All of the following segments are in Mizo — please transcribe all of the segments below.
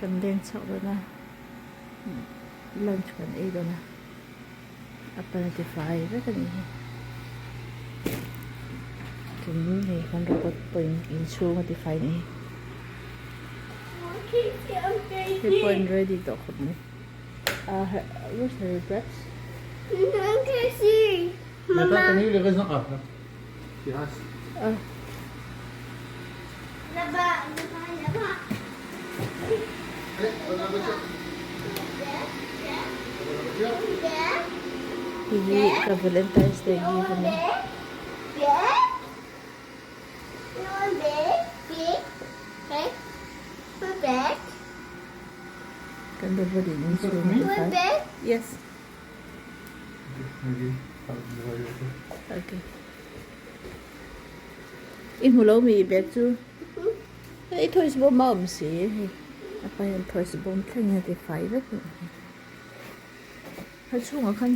Kan leng chhuak dawn a lunch kan ei dawn a a pan a ti fai vek a nih hi tin hei kan robot pawhin inchhung a ti fai a nih hi hei pawh an ready tawh khawp mai ah where's the regrets Hei hi ka Valentine's Day gift a ni. Kan robot in inchhung a ti fai. Yes. Okay. I hmu lo mi bag chu i toys bawm a awm si hei a pa hian toys bawm thleng a ti fai vek a ni a chhungah khan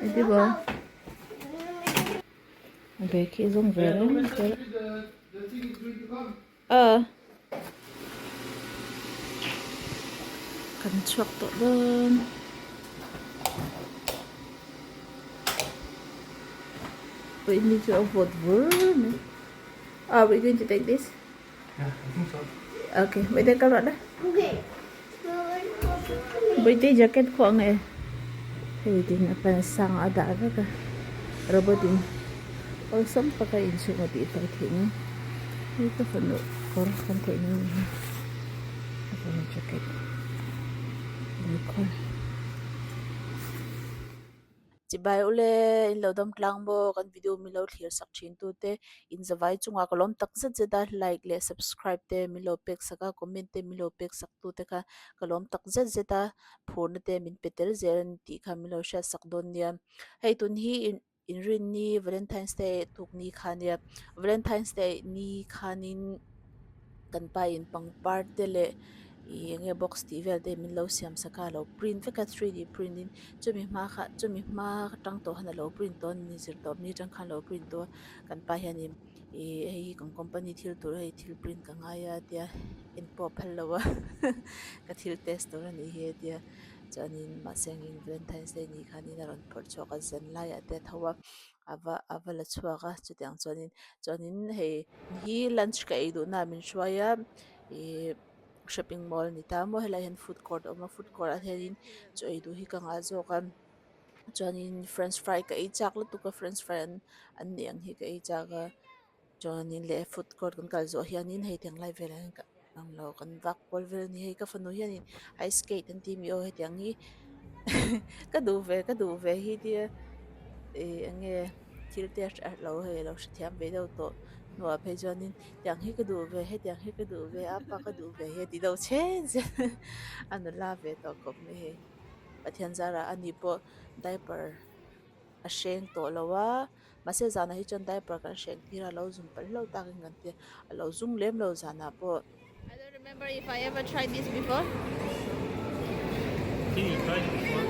engti maw a bag hi zawng ve reng A kan chhuak tawh dawn. Wait ni chu a vawt vur mai. Are we going to take this? Yeah, I think so. Okay, wait there kal rawh la. Okay. Bawihtei jacket khuah ang e. Hei tin a pan sang a dah vek a. Robot in awlsam taka inchhung a tih fai theih mai. Hei ka fanu kawr kan theih mai ni hi. Ka fanu jacket. Luikawr. Chibai ule in lo dam tlang maw kan video min lo thlir sak thin tu te in zavai chungah ka lawm tak zet zet a like leh subscribe te min lo pek sak a comment te min lo pek sak tu te kha ka lawm tak zet zet a phurna te min pe tel zel a ni tih kha min lo hriat sak dawn nia hei tun hi inrinni valentine's day tuk ni kha nia valentine's day ni khanin. Kan pa in pangpar te leh ih eng nge box tih vel te min lo siam sak a a lo print vek a three d print in chumi hma kha chumi hma atang tawh khan a lo print tawh a ni zir tawp ni atang khan a lo print tawh a kan pa hianin ih hei hi kan company thil tur hei thil print ka ngai a tia en pawh a phal lo a ka thil test tur a nih hi a tia chuanin mahse engin valentine's day ni khanin a rawn phawrh chhuak a zan laiah te a tho a. A va a va la chhuak a chutiang chuanin chuanin hei hi lunch ka ei duhna ah min hruai a ihh shopping mall a ni ta maw helaiah hian food court a awm a food court ah hianin chaw ei duh hi ka ngah zawk a chuanin french fry ka ei chak lutuk a french fry an an neih ang hi ka ei chak a. Chuanin leh food court kan kal zawh hianin hei tiang lai velah hian ka ang lo kan vak kual vel a ni hei ka fanu hianin ice skate an ti mi aw hetiang hi ka duh ve ka duh ve hi tia ih eng nge thil te a lo hei a lo hrethiam ve deuh tawh hnuah phei chuanin tiang hi ka duh ve hetiang hi ka duh ve a pa ka duh ve hi a ti deuh chhen zel a nula ve tawh khawp mai hei Pathian zarah ani pawh diaper a hreng tawh lo a. Mahse zanah hi chuan diaper kan hreng tir a, a lo zum palh hlauh takin kan ti a, a lo zum lem lo zanah pawh. I don't remember if I ever tried this before. I think you tried it before.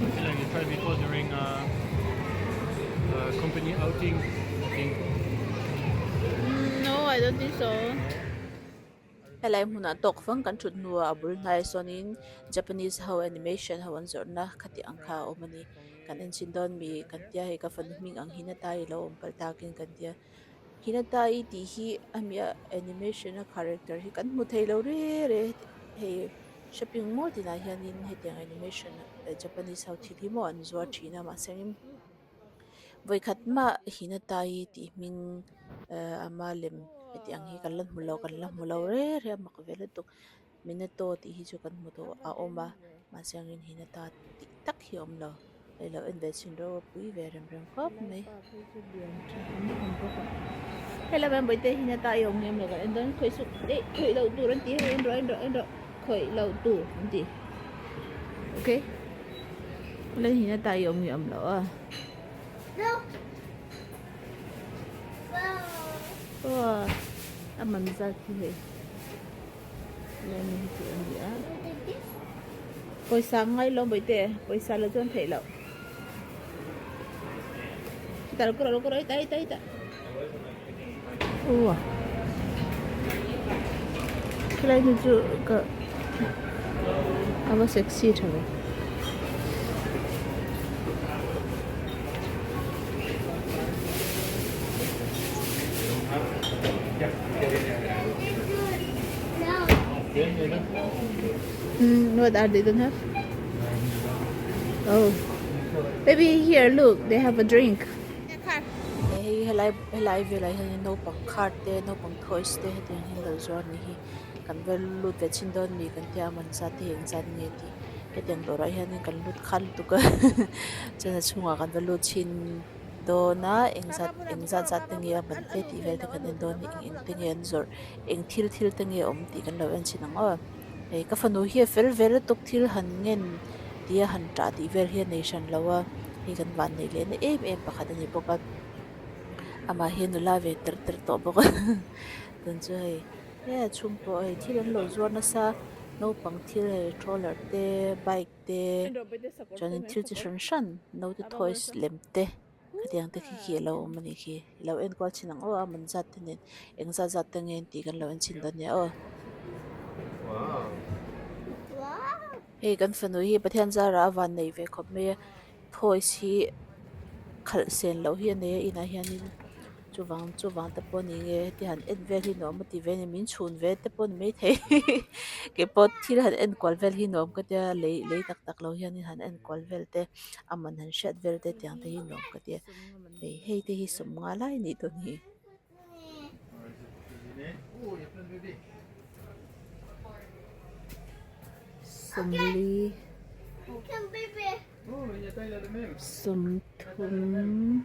I feel like you tried before during a, a company outing, I think. No, I don't think so. Helai hmunah tawk fang kan thut hnuah a bul hnai sawnin Japanese ho animation ho an zawrhna khati ang kha a awm a ni. Kan en chhin dawn mi kan tia hei ka fanu hming ang Hinata i lo awm palh takin kan tia. Hinata i tih hi a mi a animation a character hi kan hmu thei lo re re hei shopping mall tinah hianin hetiang animation Japanese ho thil hi maw an zuar thin a mahse Vawikhat mah Hinatai tih hming eh ama lem heti ang hi kan la hmu lo kan la hmu lo reng reng a mak ve lutuk Minato tih hi chu kan hmu tawh a awm a mahse angin Hinata tih tak hi a awm lo hei lo en ve chhin ro a pui ve rem rem khawp mai. Hello ma'am Bawihte Hinata i awm ngem lo kan en dawn khawih suh eh khawih loh tur an ti hei en rawh en rawh en rawh khawih loh tur an ti okay. Lên hi na ta i awm nge awm loh a. Aw a man zat hi hei. Lên hi chu a ni a. Pawisa ngai lo bawihte pawisa lo chuan theih loh. Chutah lo kawr lo kawr ita ita ita. Aw helai hnu chu ka a va sexy tha ve. What are they don't have? Oh, baby here look they have a drink. Hei helai helai velah hianin naupang card te naupang toys te hetiang hi an lo zuar a nih hi kan va lut ve chhin dawn mi kan tia man zat te hi eng zat nge tih hetiang dawrah hianin kan lut khat lutuk a chuan a chhungah kan va lut chhin dawn a eng zat eng zat zat te nge a man te tih vel te kan en dawn a ni eng eng te nge an zawrh eng thil thil te nge awm tih kan lo en chhin ang aw hei ka fanu hi a fel ve lutuk thil han ngen tih a han tah tih vel hi a nei hran lo a hei kan van neih leh na em em pakhat a ni bawk a amah hi nula ve ter ter tawh bawk a chuan chu hei he a chhung pawh hei thil an lo zuar nasa naupang thil hei stroller te bike te chuanin thil chi hran hran naute toys lem te khatiang te khi khi alo awm anih khi ilo enkual chhin ang aw a man zat te nen eng zat zat te nge tih kan lo en chhin dawn nia aw. Hei kan fanu hi Pathian zarah a van nei ve khawp mai a toys hi khalh sen loh hi a nei a inah hianin chuvang chuvang te pawh a ni nge heti han en vel hi nuam a ti ve a ni min chhun ve te pawh a ni maithei keipawh thil han en kual vel hi nuam ka tia lei lei tak tak lo hianin han en kual vel te a man han hriat vel te tiang te hi nuam ka tia hei hei te hi sawmnga lai a nih dawn hi. Sawmli sawmthum.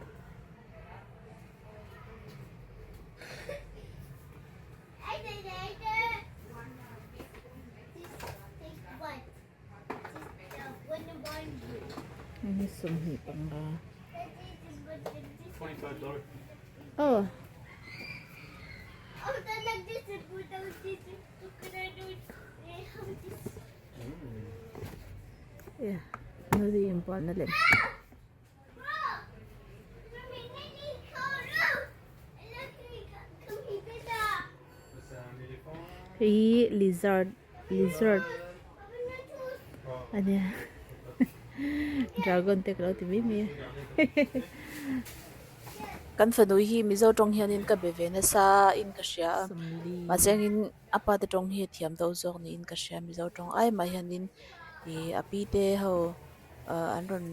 Hei hi sawmhnih panga. Aw. Hei hi lizard lizard a nia dragon te ka lo ti mai mai a kan fanu hi mizo tawng hianin ka be ve nasa in ka hria a mahse angin a pa te tawng hi a thiam deuh zawk niin ka hria mizo tawng ai mah hianin ih a pi te ho. Ahh an rawn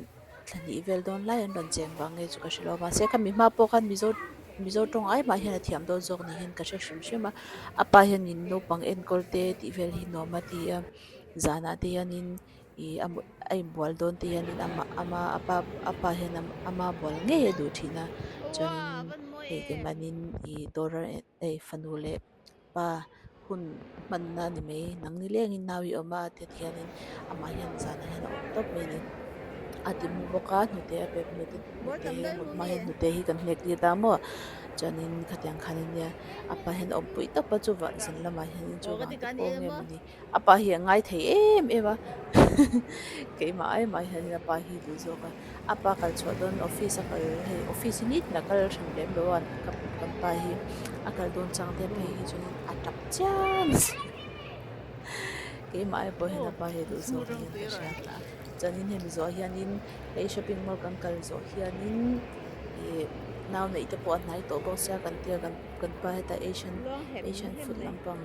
thla hnih vel dawn lai an rawn cheng vang nge chu ka hre lo a mahse khami hma pawh khan mizo mizo tawng ai mah hian a thiam dawn zawk ni hian ka hre hrim hrim a a pa hianin naupang enkawl te tih vel hi nuam a ti a zanah te hianin ih a mut a inbual dawn te hianin amah ama a pa a pa hian ama bual ngei a duh thin a chuanin hei keimahniin ih dawr a hei fanu leh pa hun hmanna a ni mai nang ni lengin nau i awm a ti hianin amah hian zanah hian a awm tawp mai a ni a ti mu bawk a hnute a pe hnute hnute hi a mut hma hian hnute hi kan hnek tir ta maw chuanin khatiang khan ania a pa hian a awmpui tawp a chuvang zan lamah hianin chuvang te pawh nge mawni a pa hi a ngai thei em em a keimah ai mah hianin a pa hi duh zawk a a pa kal chhuah dawn office a kal hei office hi nitin a kal hran lem lo a kan pa hi a kal dawn chang te phei hi chuan a tap chiam keimah ai pawh hian a pa hi a duh zawk niin ka hria chuanin hemi zawh hianin hei shopping mall kan kal zawh hianin ih nau neih te pawh a hnai tawh bawk sia kan tia kan kan pa hetah asian asian food lampang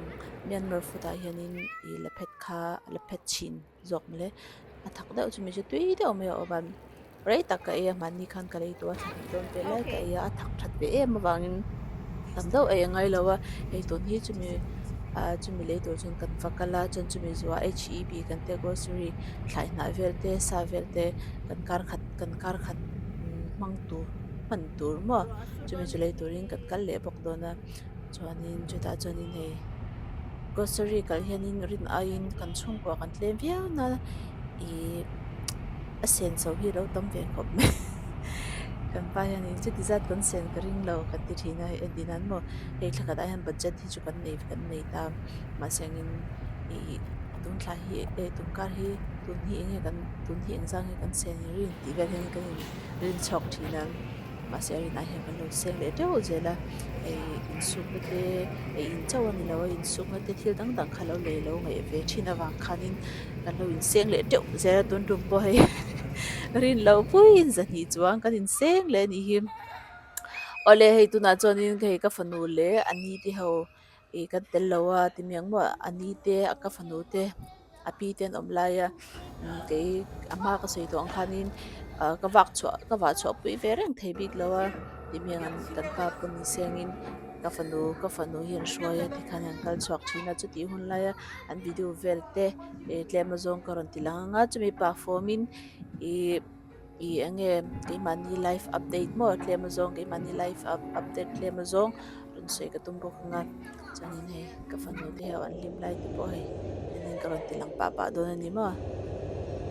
Myanmar food ah hianin ih la phet kha la phet chhin zawk mawle a thak deuh chu mi chu tui deuh mai a awm a rei tak ka ei a mahni khan ka lei tawh a thla hnih dawn vel lai ka ei a a thak that ve em avangin tam deuh ei a ngai lo a hei tun hi chumi ah chumi lei tur chuan kan va kal a chuan chumi zuah h e b kan tia grocery thlai hnah vel te sa vel te kan kar khat kan kar khat hmang tur hman tur maw chumi chu lei turin kan kal leh bawk dawn a. Chuanin chutah chuanin hei grocery kal hianin rin aiin kan chhungkua kan tlem viau na ih a senso hi alo tam ve khawp mai kan pa hianin chuti zat kan sen ka ring lo kan ti thin a hei entir nan maw hei thla khatah hian budget hi chu kan nei kan nei ta mahse angin ih tun thla hi eh tun kar hi tun hi eng nge kan tun hi engzang nge kan sen rin tih vel hian kan in rin chhawk thin a. Mahse a rinah hian kan lo seng leh teuh zel a, hei insukna te ei in chauh a ni lo a, insukna te thil dang dang kha lo lei lo ngaih ve thin avang khanin kan lo inseng leh teuh zel a, tun tum pawh hei rin loh puiin zahnih chuang kan inseng leh a nih hi. Awle hei tunah chuanin hei ka fanu leh a ni te ho ih kan tel lo a ti miang maw a ni te ka fanu te a pi te an awm lai a kei a hma ka sawi tawh ang khanin ah ka vak chhuah ka vah chhuah pui ve reng thei bik lo a ti miang an kan pa pawh ni sengin ka fanu ka fanu hi an hruai a tikhan an kal chhuak thin a chutih hun laia an video vel te ih tlem azawng ka rawn ti lang ang a chumi pah fawm in ih. Ih eng nge keimahni life update maw tlem azawng keimahni life update tlem azawng rawn sawi ka tum bawk ang a chuanin hei ka fanu te ho an hlim lai te pawh hei enin ka rawn ti lang pah pah dawn a ni maw.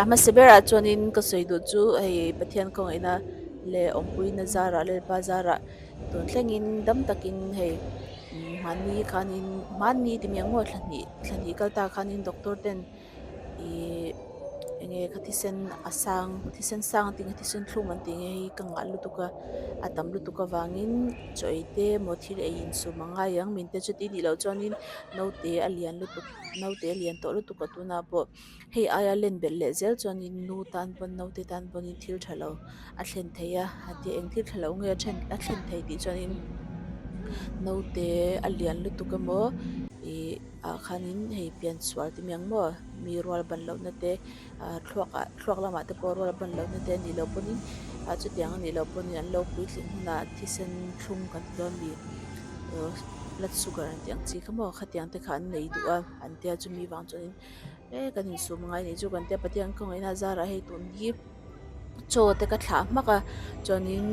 A hmasa berah chuanin ka sawi duh chu hei Pathian kawngina leh awmpuina zarah Lalpa zarah tun thlengin dam takin hei hmanni khanin hmanni ti miang maw thla hnih thla hnih kal ta khanin doctor ten Ihh enge ka thisen a sang thisen sang a tih nge thisen thlum an tih nge hei ka ngah lutuk a a tam lutuk avangin chaw ei te emaw thil ei insum a ngai ang min te chuti nih loh chuanin naute a lian lutuk naute a lian tawh lutuk a tunah pawh hei aia len belh leh zel chuanin nu tan pawn naute tan pawnin thil tha lo a thlen thei a a tia eng thil tha lo nge a then a thlen thei tih chuanin naute a lian lutuk emaw ihh. Ah khanin hei piansual ti miang maw mi rual ban lohna te ah thluak ah thluak lamah te pawh rual ban lohna te a nih loh pawhin ah chutiang a nih loh pawhin an lo puitling hunah thisen thlum kan ti dawn mi blood sugar an tih ang chi kha maw khatiang te kha an nei duh a an tia chumi vang chuanin e kan insum ngai anih chu kan tia Pathian khawngaihna a zarah hei tun hi chaw te ka thlah hmak a chuanin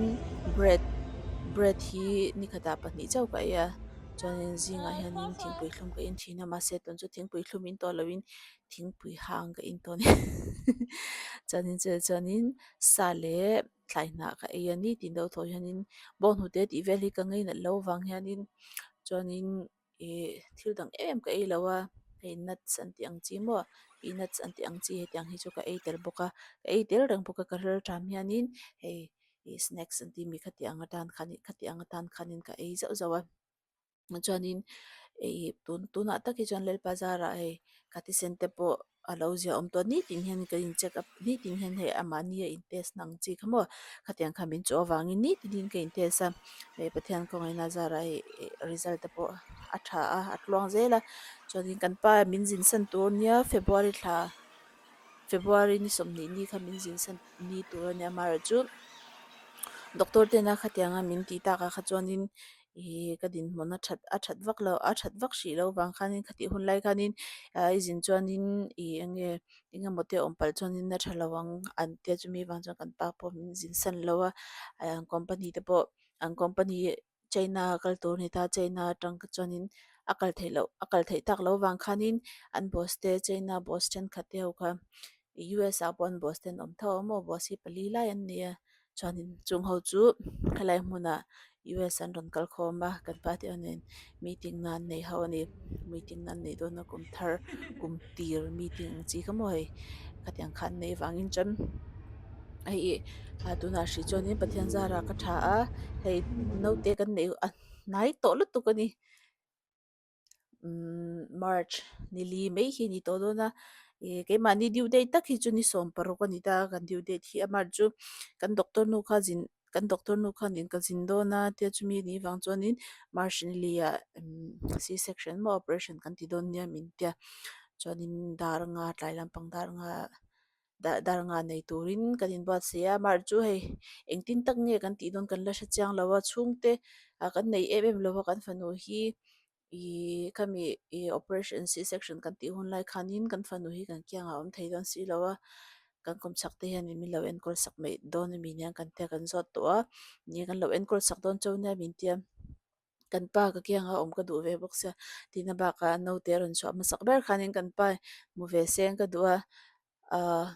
bread bread hi ni khatah pahnih chauh ka ei a. Chuanin zingah hianin thingpui thlum ka in thin a mahse tun chu thingpui thlum in tawh loin thingpui hang ka in tawh a ni chuanin chutah chuanin sa leh thlai hnah ka ei a ni tih deuh thaw hianin bawnghnute tih vel hi ka ngainat loh avang hianin chuanin ih thil dang em ka ei lo a hei nuts an tih ang chi maw peanuts an tih ang chi hetiang hi chu ka ei tel bawk a ka ei tel reng bawk a ka rel ṭam hianin hei. Ih snacks an tih mi khati ang atan khan khati ang atan khanin ka ei zauh zauh a chuanin ih tun tunah tak hi chuan Lalpa zarah hei ka thisen te pawh a lo zia awm tawh nitin hian ka in check up nitin hian hei a mahni a in test na ang chi kha maw khatiang kha min chawh avangin nitin in ka in test a hei Pathian khawngaihna zarah hei result te pawh a tha a a tluang zel a chuanin kan pa min zin san tur nia February thla. February ni sawmhnih ni kha min zin san ni tur a nia amaherawhchu doctor tena khatianga min tih takah kha chuanin ih ka dinhmun a that a that vak loh a that vak hrih loh vang khanin khatih hun lai khanin ah i zin chuanin ih eng nge eng emaw te awm palh chuanin a tha lo ang an tia chumi vang chuan kan pa pawh min zin san lo a an company te pawh an company China a kal tur a ni ta, China atang kha chuanin a kal theih loh a kal theih tak loh avang khanin an boss te China boss thenkhat te ho kha US ah pawh an boss te an awm tho a maw boss hi pali lai an ni a chuanin chung ho chu helai hmunah US an rawn kal khawm a kan pa te ho nen meeting na an nei ho a ni meeting na an neih dawn a kum thar kum tir meeting ang chi kha maw hei khatiang kha an neih avangin chuan hei ih ah tunah hrih chuanin Pathian zarah ka tha a hei naute kan neih a hnai tawh lutuk a ni umm march ni li mai hi a ni tawh dawn a ih keimahni due date tak hi chu ni sawm paruk a ni ta a kan due date hi amah chu kan doctor nu kha zin kan doctor nu khanin ka zin dawn a tia chumi ni vang chuanin march ni li ah c section maw operation kan ti dawn nia min tia chuanin dar anga tlai lampang dar anga dar nga nei turin kan inbuatsaih a mar chu hei engtin tak nge kan tih dawn kan la hre chiang lo a chhungte ah kan nei em em lo a kan fanu hi ihh khami ih operation c section kan tih hun lai khanin kan fanu hi kan kiangah a awm thei dawn si lo a kan kawmchhak te hianin min lo enkawl sak mai dawn a mi nia kan tia kan zawt tawh a ni kan lo enkawl sak dawn chauh nia min tia. Kan pa ka kianga awm ka duh ve bawk sia tina bakah naute a rawn chhuah hmasak ber khanin kan pa hmu ve seng ka duh a ahh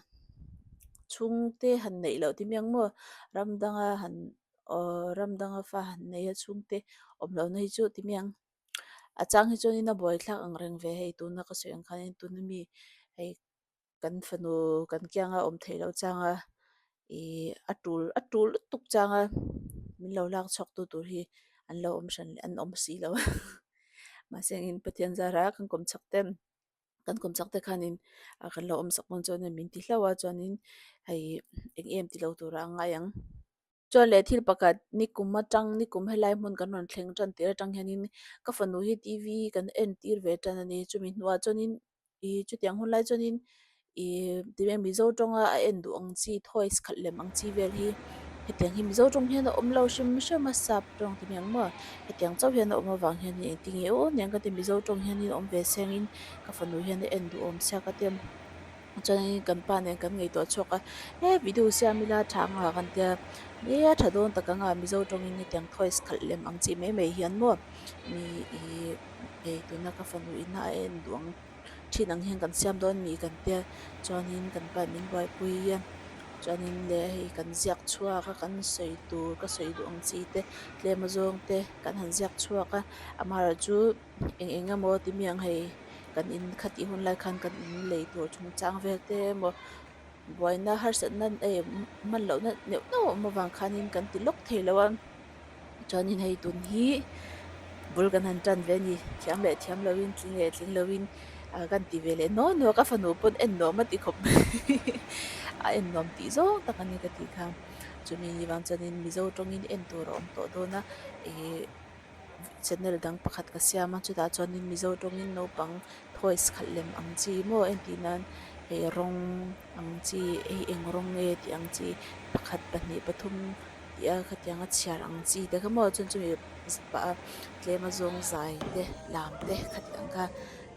chhungte han neih loh ti miang maw ram danga han aww ram danga fa han nei a chhungte awm lohna hi chu ti miang a chang hi chuanin a buaithlak ang reng ve hei tuna ka sawi ang khanin tuna mi hei. Kan fanu kan kianga awm theih loh changa ih a tul a tul lutuk changa. min lo lak chhuak tu tur hi an lo awm hran an awm si lo a mahse engin Pathian zara kan kawm chak te kan kawm chak te khanin ah kan lo awm sak dawn chuan min ti hlauh a chuanin hei eng em ti lo turah a ngai ang. Chuan leh thil pakhat nikum atang nikum helai hmun kan rawn thleng tan tir atang hianin ka fanu hi T V kan en tir ve tan a ni chumi hnuah chuanin ih chutiang hun lai chuanin ih tinge Mizo tawnga a en duh ang chi toys khalh lem ang chi vel hi hetiang hi Mizo tawng hian a awm lo hrim hrim a sap tawng ti mai ang maw hetiang chauh hian a awm avang hian engtin nge aw aniang ka ti Mizo tawng hianin awm ve sengin ka fanu hian a en duh awm sia ka ti a. Chuanin kan pa nen kan ngaihtuah chhuak a he video siam ila tha ang a kan tia e a tha dawn tak ang a Mizo tawngin hetiang toys khalh lem ang chi mai mai hian maw mi ih hei tuna ka fanu ina a en duh ang thin ang hian kan siam dawn a ni kan tia chuanin kan pa in min buaipui a chuanin leh hei kan ziak chhuak a kan sawi tur ka sawi duh ang chi te tlem azawng te kan han ziak chhuak a amaherawhchu. Eng eng emaw ti mi ang hei kan in khatih hun lai khan kan in lei tur chungchang vel te emaw buaina harsatna eh hman lohna neuh neuh a awm avang khanin kan ti lawk thei lo a chuanin hei tun hi bul kan han tan ve a ni thiam leh thiam loin tling leh tling loin ah kan ti ve leh nuau nuau a ka fanu pawn en nuam a ti khawp mai a en nuam tih zawng tak a ni ka tih kha chumi ni vang chuanin mizo tawngin en tur a awm tawh dawn a ih. Channel dang pakhat ka siam a chutah chuanin Mizo tawngin naupang toys khalh lem ang chi maw entih nan hei rawng ang chi hei eng rawng nge tih ang chi pakhat pahnih pathum tih a khatiang a chhiar ang chi te kha maw chuan chumi pah a tlem a zawng zai te lam te khatiang kha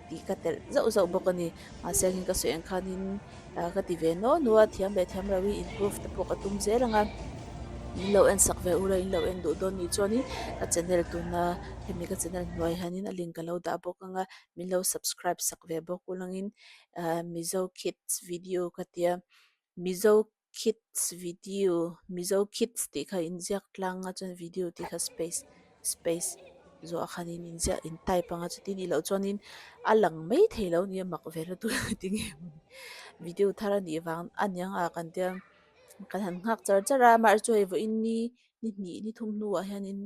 tih ka telh zauh zauh bawk a ni mahse heng ka sawi ang khanin ah ka ti ve nuau nuau a thiam leh thiam loh hi improve te pawh ka tum zel ang a min lo en sak ve ula in lo en duh dawn nih chuanin ka channel tuna hemi ka channel hnuai hianin a link ka lo dah bawk ang a min lo subscribe sak ve bawk ulangin ah mizo kids video ka tia mizo kids video mizo kids tih kha inziak tlang a chuan video tih kha space space zawh ah khanin inziak in type ang a chuti nih loh chuanin a lang mai thei lo nia mak ve lutuk a tinge video thar a nih vang a niang a kan tia kan han nghak char char a amaherawhchu hei vawiin ni ni hnih ni thum hnuah hianin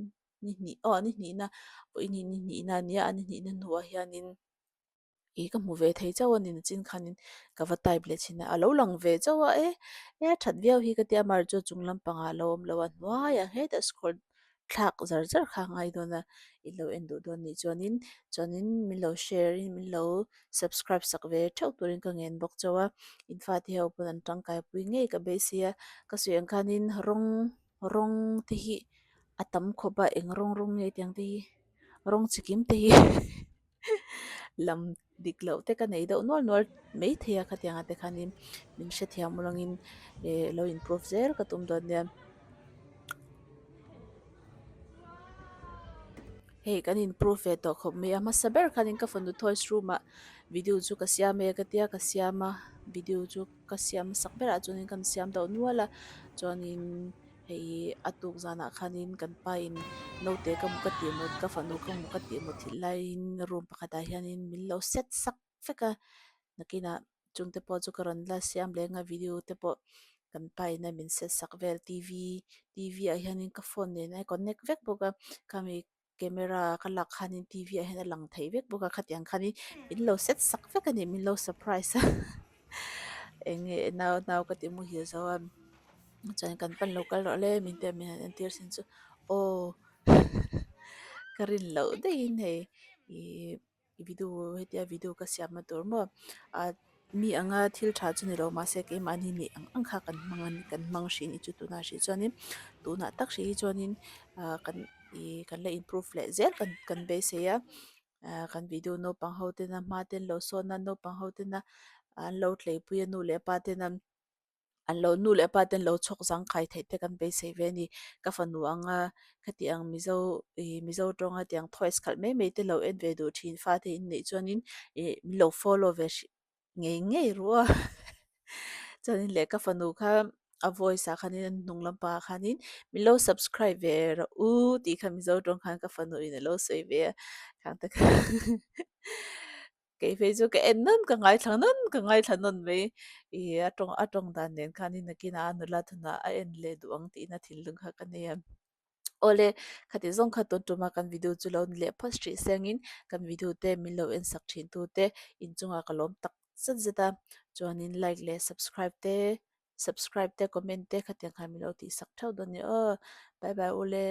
ni hnih aw ni hnihna vawiin hi ni hnihna a nia a ni hnihna hnuah hianin. Ih ka hmu ve thei chauh a ni nachin khanin ka va type leh thin a a lo lang ve chauh a e e a that viau hi ka tia amaherawhchu chu chung lampangah a lo awm lo a hnuaiah hetah scroll thlak zar zar kha a ngai dawn a i lo en duh dawn nih chuanin chuanin min lo share in min lo subscribe sak ve theuh turin ka ngen bawk chauh a in fate ho pawn an tangkai pui ngei ka beisei a ka sawi ang khanin rawng rawng te hi a tam khawp a eng rawng rawng nge tiang te hi rawng chi kim te hi. Lam dik loh te ka nei deuh nual nual mai thei a khatiang ah te khanin min hrethiam ulangin eh lo improve zel ka tum dawn nia. Hei kan improve ve tawh khawp mai a hmasa ber khanin ka fanu toys room ah video chu ka siam e ka tia ka siam a video chu ka siam hmasak berah chuanin kan siam deuh nual a chuanin. Hei a tuk zanah khanin kan pa in naute ka hmu ka tih mut ka fanu ka hmu ka tih mut thil laiin room pakhatah hianin min lo set sak vek a nakinah chungte pawh chu ka rawn la siam leng a video te pawh kan pa in a min set sak vel t v t v ah hianin ka phone nen a connect vek bawk a khami camera ka lak khanin t v ah hian a lang thei vek bawk a khatiang khanin min lo set sak vek a ni min lo surprise a eng nge nau nau ka ti muhil zo a chuan kan pan lo kal rawh le min tia min han entir sin chu aw ka rin loh daihin hei ihh video hetia video ka siamna tur maw ah mi anga thil tha chu ni lo mahse keimahni neih ang ang kha kan hmang a kan hmang hrin hi chu tunah hrih chuanin tunah tak hrih hi chuanin ah kan ih kan la improve leh zel kan kan beisei a ah kan video naupang ho tena hma te an lo sawn a naupang ho tena an lo tleipui a nu leh pa tena. An lo nu leh pa ten lo chhawk zangkhai theih te kan beisei ve a ni. Ka fanu anga khati ang Mizo ih Mizo tawnga tiang toys khalh mai mai te lo en ve duh thin fate in neih chuanin ih min lo follow ve hrih ngei ngei ruh a. Chuanin leh ka fanu kha a voice ah khanin a hnung lampangah khanin min lo subscribe ve rawh u tih kha Mizo tawng khan ka fanu in a lo sawi ve a khang te kha. Kei phei chu ka en nawn ka ngaithla nawn ka ngaithla nawn mai ih a tawng a tawng dan nen khanin nakinah a nula thunah a en leh duh ang tihna thinlung kha ka nei a. Awle, khati zawng kha tun tuma kan video chu lo ni leh phawt hrih sengin kan video te min lo en sak thin tu te inchungah ka lawm tak zet zet a, chuanin like leh subscribe te subscribe te comment te khatiang khan min lo tih sak theuh dawn a ni aw. Bye bye ule.